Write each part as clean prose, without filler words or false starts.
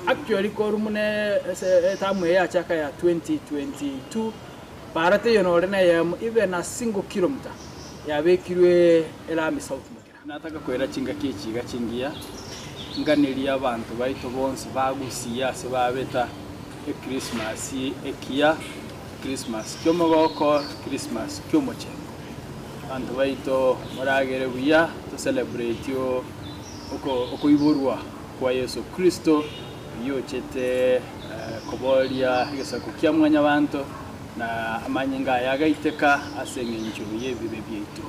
Actually korwa buna ase etamu eye yachaka ya 2022, para teiyo nore na eyemo even a single kilometer yabekirwe elami South Mogera. Nataka koira chingaki echi iga chingiya, nganerie abanto baito bonsi bagusie ase babeta Ekrismasi ekiya, Ekrismasi ki'omogoko, Ekrismasi ki'omochengo. Abanto baito moragere buya, to celebrate okoiborwa kwa Yeso Kristo, oyio ochete koboria egesaku kia mwanyabanto, na amanyinga aye agaiteka ase engencho y'ebibe biaito.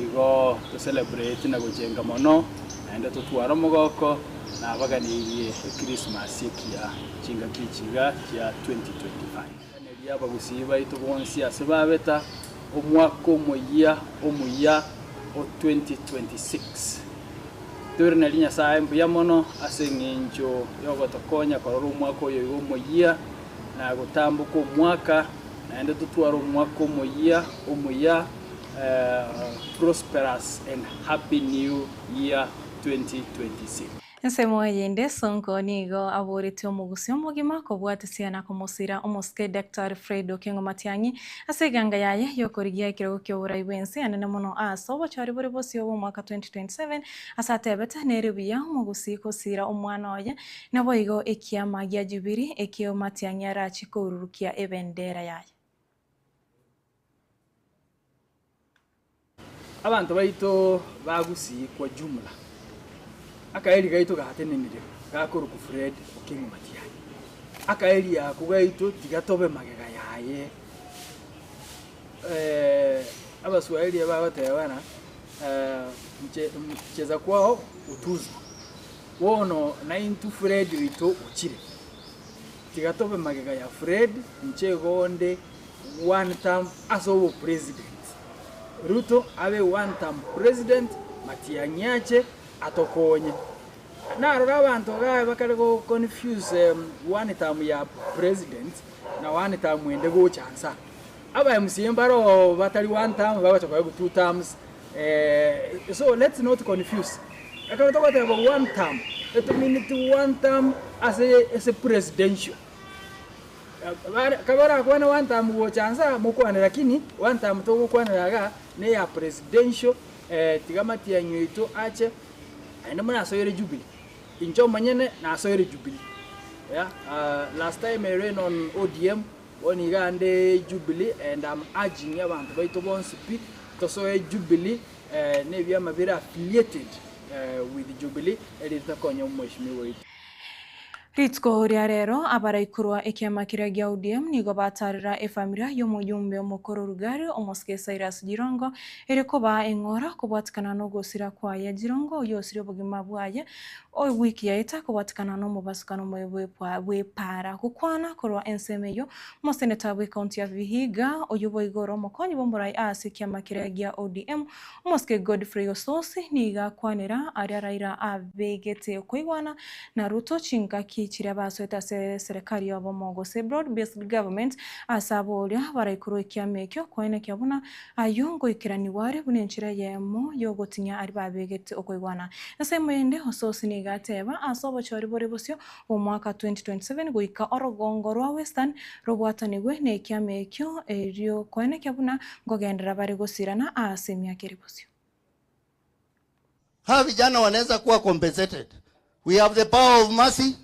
Igo to celebrate na gochenga mono, naende totware omogoko, na abaganeirie Ekrismasi ekiya chingaki echi iga chia 2025. Nganeria abagusii baito bonsi ase babeta omwaka omoyia omuya o 2026. Toiranerie Nyasae mbuya mono ase eng'encho y'ogotokonya korora omwaka oyo iga omoyia na gotamboka omwaka, naende totware omwaka omoyia omuya, prosperous and happy new year 2026. Ensemo eyende Sonko nigo aboretie omogusi omogima kobwatisia na komosira omosike Daktari Fred Okengo Matiang'i ase eganga yaye y'okorigia ekerogo ki'oborai bw'ense anene mono ase obochori bore bosio bw'omwaka 2027 ase atebete nere buya omogusi gosira omwana oye naboigo ekiama gia Jubilee ekio Matiang'i arache koururukia ebendera yaye. Abanto baito ba Gusii kwa jumla, akaeri gaito gatenenire gakorokwa Fred Okengo Matiang'i. Akaeri ako gaito tiga tobe magega yaye. Abaswahili bagoteba ng'a mcheza kwao hutuzwa. Bono naintwe Fred oito ochire, tiga tobe magega ya Fred inche igo onde one term ase obopresident. Ruto abe one term president Matiang'i ache atokonye. Narora abanto iga bakare go confuse one term ya president na one term ende gocha nsa. Aba MCA mbare oo batari one term bagocha koegwa two terms so let's not confuse. Ekero togoteba one term etomineti one term ase ase presidential. Kabarakwane one term gocha nsa mokwane lakini one term togokwanera igaa neya presidential tiga matiang'i oito ache naende morasoere Jubilee. Inche omonyene nasoire Jubilee yeah last time I ran on ODM bono iga ande Jubilee and am urging abanto baito bonsi pi tosoe Jubilee na ebiama bire affiliated with Jubilee erinde tokonye omweshimiwa oito. Rituko ria rero abarai korwa ekiama keria gia ODM nigo batarera efamilia y'omojumbe omokoro Rugari omosike Cyrus Jirongo ere kobaa eng'ora kobwatikana nogosira kwaye. Jirongo oyio osirie obogima bwaye ewiki yaeta kobwatikana nomobasukano bw'epaara gokwana korwa ensemo eyio Omoseneta bw'ecounty ya Vihiga oyio boigo ore omokonyi bw'omorai ase ekiama keria gia ODM Omosike Godfrey Osotsi nigo akwanera aria Raila abegete okoigwana na Ruto chingaki chiria basoete ase eserekari y'obomo gose Broad Based Government ase aboria baraikorwe ekiama ekio koenekia buna ayio ngoikeranigwa are buna enchera eyemo y'ogotinyia aria babegete okoigwana. Ensemo ende Osotsi nigo ateba ase obochori bore bosio bw'omwaka 2027 goika orogongo rwa Western robwatanigwe nekiama ekio erio koenekia buna nkogenderera bare gosirana ase emiaka ere bosio. Hawa vijana wanaweza kuwa compensated. We have the power of mercy.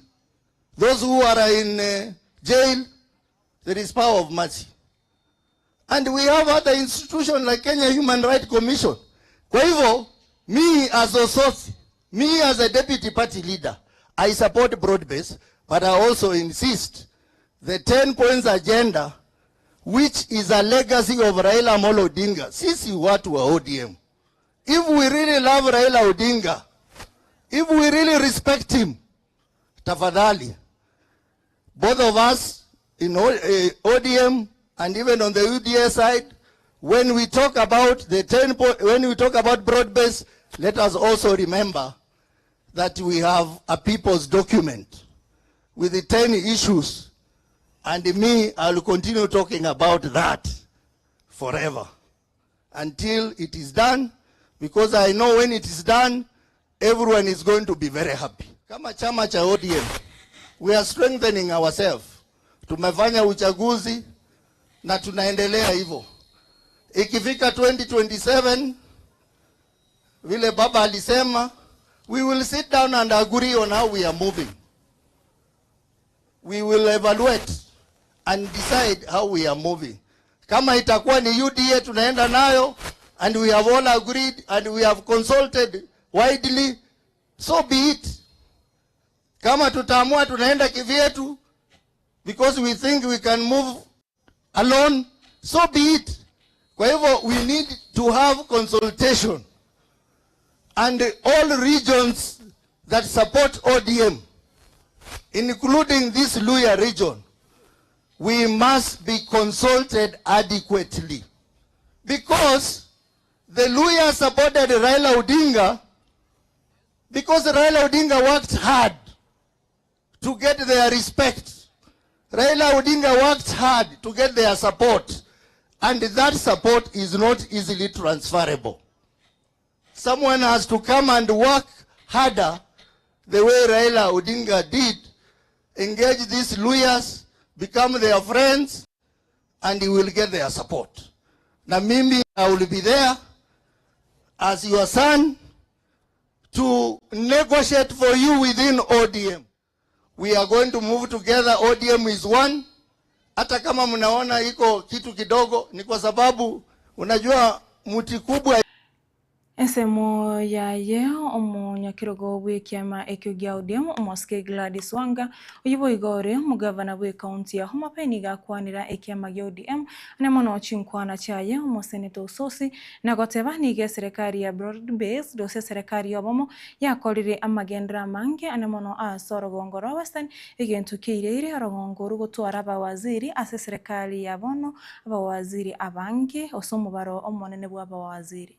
Those who are in eh, jail, there is power of mercy. And we have other institution like Kenya Human Rights Commission. Kwa hivyo, me as Osotsi, me as a deputy party leader, I support broad base, but I also insist the 10 points agenda which is a legacy of Raila Amolo Odinga. Sisi watu wa ODM. If we really love Raila Odinga, if we really respect him, tafadhali, both of us in ODM and even on the UDA side, when we talk about the 10 po when we talk about broad base, let us also remember that we have a people's document with the 10 issues. And me, I'll continue talking about that forever until it is done, because I know when it is done, everyone is going to be very happy. Kama chama cha ODM, We are strengthening ourselves. Tumefanya uchaguzi na tunaendelea hivyo. Ikifika 2027 vile baba alisema, we will sit down and agree on how we are moving. We will evaluate and decide how we are moving. Kama itakuwa ni UDA tunaenda nayo and we have all agreed and we have consulted widely, so be it. Kama tutaamua tunaenda kivyetu because we think we can move alone, so be it. Kwa hivyo we need to have consultation and all regions that support ODM including this Luhya region, we must be consulted adequately. Because the Luhya supported Raila Odinga because Raila Odinga worked hard to get their respect. Raila Odinga worked hard to get their support. And that support is not easily transferable. Someone has to come and work harder the way Raila Odinga did, engage these Luhyas, become their friends, and he will get their support. Na mimi, I will be there as your son to negotiate for you within ODM. We are going to move together. ODM is one. Hata kama mnaona iko kitu kidogo, ni kwa sababu unajua mti kubwa Ensemo yaye omonyakerogo bw'ekiama ekio gia ODM omosike Gladys Wanga oyio boigo ore omogavana bwe ekaunti ya Homa Bay nigo akwanera ekiama gia ODM ane mono chinkwana chiaye omoseneta Osotsi na goteba nigo eserekari ya broad based gose eserekari ya obomo yakorire amagendero amange ane mono ase orogongo rwa Western egento keireire orogongo rogotwara abawaziri ase eserekari ya bono abawaziri abange ase omobaro omonene bwa abawaziri.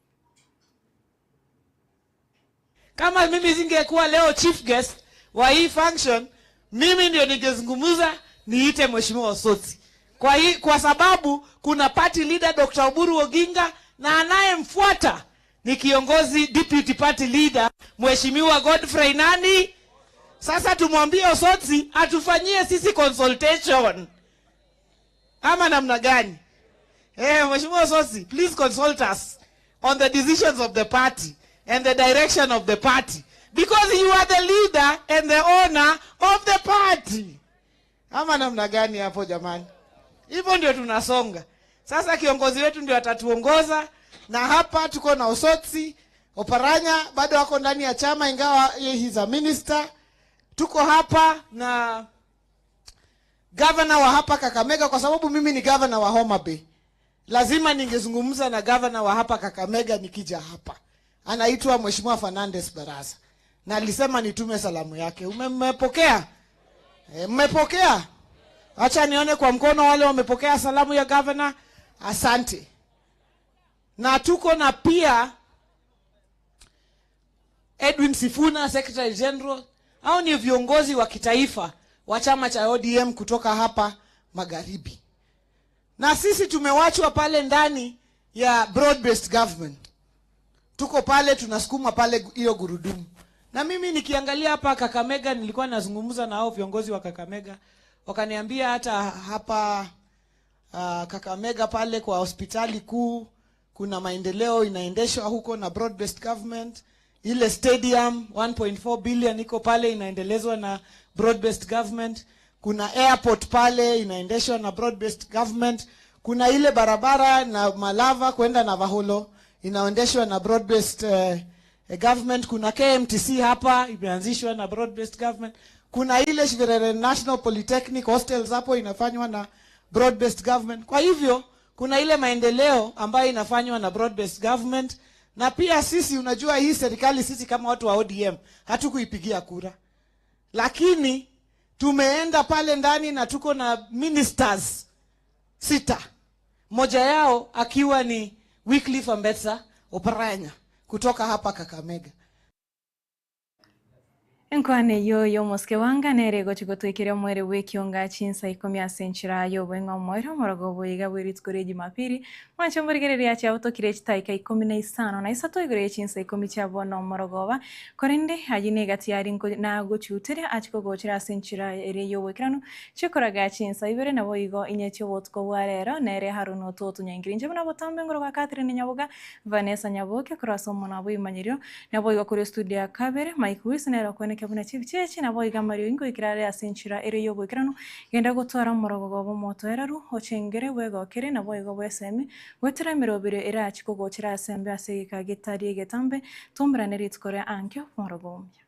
Kama mimi singekuwa leo chief guest wa hii function, mimi ndio ningezungumza niite Mheshimiwa Osotsi. Kwa hii, kwa sababu kuna party leader Dr. Oburu Oginga na anayemfuata ni kiongozi deputy party leader Mheshimiwa Godfrey nani? Sasa tumwambie Osotsi atufanyie sisi consultation ama namna gani? Eh, Mheshimiwa Osotsi, please consult us on the decisions of the party and the direction of the party because you are the leader and the owner of the party. Ama namna gani hapo jamani? Hivyo ndio tunasonga. Sasa kiongozi wetu ndio atatuongoza, na hapa tuko na Osotsi Oparanya bado wako ndani ya chama ingawa yeye he's a minister. Tuko hapa na governor wa hapa Kakamega, kwa sababu mimi ni governor wa Homa Bay. Lazima ningezungumza na governor wa hapa Kakamega nikija hapa. Anaitwa Mheshimiwa Fernandes Barasa. Na alisema nitume salamu yake. Mmepokea? E, mmepokea? Acha nione kwa mkono wale wamepokea salamu ya governor. Asante. Na tuko na pia Edwin Sifuna, Secretary General. Hao ni viongozi wa kitaifa wa chama cha ODM kutoka hapa Magharibi. Na sisi tumewachwa pale ndani ya broad based government. Tuko pale tunasukuma pale hiyo gurudumu. Na mimi nikiangalia hapa Kakamega, nilikuwa nazungumza na hao viongozi wa Kakamega, wakaniambia hata hapa Kakamega pale kwa hospitali kuu kuna maendeleo inaendeshwa huko na broad based government. Ile stadium 1.4 billion iko pale inaendelezwa na broad based government. Kuna airport pale inaendeshwa na broad based government. Kuna ile barabara na Malava kwenda Navakholo inaendeshwa na broad based government. Kuna KMTC hapa imeanzishwa na broad based government. Kuna ile Shiverere National Polytechnic hostels hapo inafanywa na broad based government. Kwa hivyo kuna ile maendeleo ambayo inafanywa na broad based government, na pia sisi, unajua hii serikali sisi kama watu wa ODM hatukuipigia kura, lakini tumeenda pale ndani na tuko na ministers sita, mmoja yao akiwa ni Wycliffe Ambetsa Oparanya kutoka hapa Kakamega. Enkwana eyio y'omosike wanga nere egochia gotwekeria omoerio bw'ekionga chinsa ikomi ase enchera y'oboing'a omoerio omorogo oboiga bwe rituko ria Jumapili, mwanche omorigereria chiabotokire chitaika 15 igoro ye chinsa ikomi chia bono omorogoba, korende ayio negati yari nagochiuteria achie kogochera ase enchera eria y'oboikeranu chikoraga chinsa ibere naboigo inye chi'obotuko bwa rero nere Haruni ototo nyaingira inche buna botambe ngoro gwa Catherine Nyaboga Vanessa Nyaboke korwa ase omonwa bw'ebimanyerio Naboigo korwa estudio ya kabere, Mike Wise nere okweneka buna chibicha echi, naboigo amariogi ngoikera are ase enchera ere y'oboikeranu, genda gotwara omorogogo bw'omotoereru, ochengere, bwegokere, naboigo bwesemi, goetera emerobero erachi kogochera ase embe ase egeka getari egetambe, tomerane rituko ria ankio, omorogo omuya.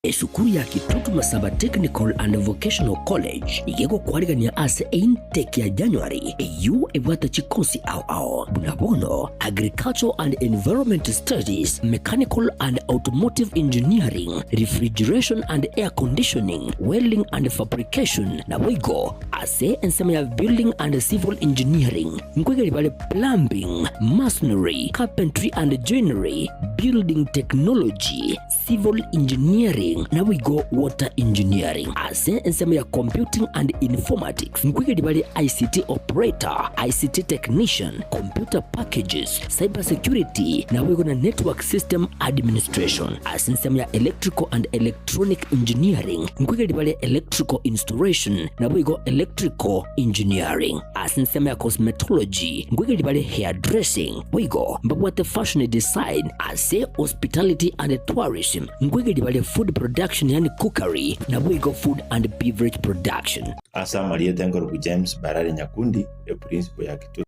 Esukuru ya Kitutu Masaba Technical and Vocational College iga egokwarigania ase eintake ya January eyio ebwate chikosi ao ao buna bono Agricultural and Environment Studies, Mechanical and Automotive Engineering, Refrigeration and Air Conditioning, Welding and Fabrication naboigo ase ensemo ya Building and Civil Engineering nkoigeri bare Plumbing, Masonry, Carpentry and Joinery, Building Technology, Civil Engineering naboigo Water Engineering. Ase ensemo ya Computing and Informatics nkoigeria bare ICT Operator, ICT Technician, Computer Packages, Cyber Security naboigo na Network System Administration. Ase ensemo ya Electrical and Electronic Engineering nkoigeria bare Electrical Installation naboigo Electrical Engineering. Ase ensemo ya Cosmetology nkoigeria bare Hairdressing boigo mbabwate Fashion Design. Ase Hospitality and Tourism nkoigeria bare Food Production yaani Cookery naboigo Food and Beverage Production. Ase amarieta enkorubu James Barare Nyakundi, eprinciple ya Kitutu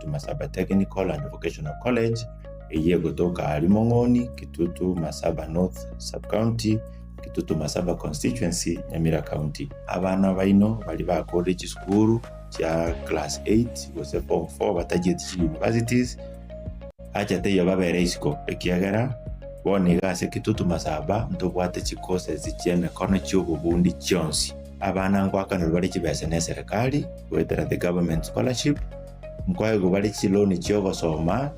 Masaba Technical and Vocational College, eyio egotoka aria Mong'oni, Kitutu Masaba North Sub-County, Kitutu Masaba Constituency, Nyamira County. Abana baino baria bakorire chisukuru chia class eight gose form four batachieti chi universities, Acha teiyo babere isiko, ekiagera bono iga ase Kitutu Masaba ntobwate chicourses chi'emekono chi'obobundi chionsi. Abana ngoakanerwa bare chibesa n'eserekari goetera the government scholarship, nkoegwa bare chiloan chi'ogosoma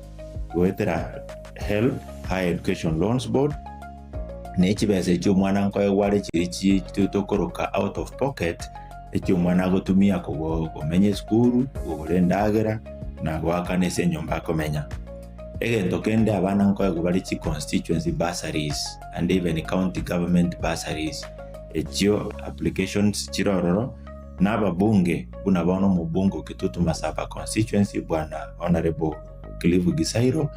goetera HELB, Higher Education Loans Board, ne chibesa echio omwana nkoegwa are chiria chi tokoroka out of pocket, echio omwana agotumia komenya esukuru, kogora endagera, na goakana ase enyomba akomenya. Egento kende abana nkoegwa bare chi constituency bursaries and even county government bursaries, echio applications chire ororo, na ababunge buna bono omobunge o Kitutu Masaba constituency bwana Honourable Cliff Gisairo,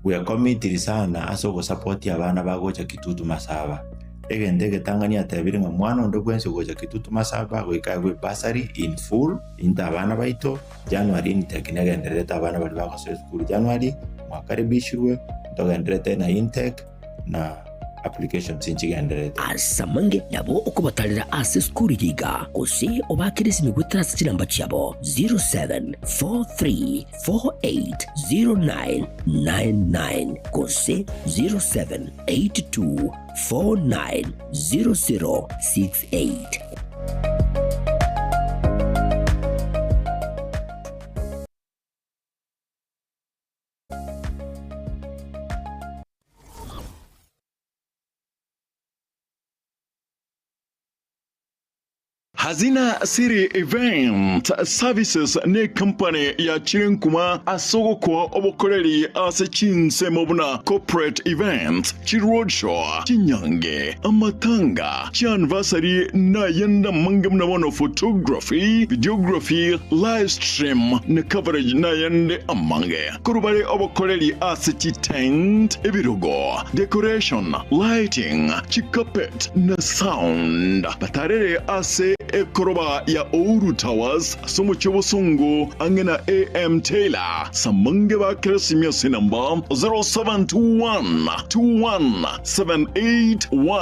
bwekomitiri sana ase ogosapotia abana bagocha Kitutu Masaba. Egento egetang'ani atebire ng'a mwana onde bwensi ogocha Kitutu Masaba goika aegwe ebursary in full, into abana baito, January intake negendererete abana baria bagosoa esukuru January, mwakaribishirwe, ntogendererete na intake na applications nchigendererete. Ase amange nabo okobatarera ase esukuru eye iga, gose obaakere esimi goetera ase chinamba chiabo 0743480999 gose 0782490068. Hazina City Event Services necompany yachire nkuma ase ogokoa obokoreri ase chinsemo buna corporate events, chiroadshow, chinyange, amatanga, chianniversary nayende amange buna bono photography, videography, live stream na coverage nayende amange. Korwa bare obokoreri ase chitent, ebirogo, decoration, lighting, chicarpet na sound. Batarere ase ekoroba ya Ouru Towers ase omochie obosongo ang'e na AM Taylor. Samange ba Keresimia ase enamba 0721 21 781.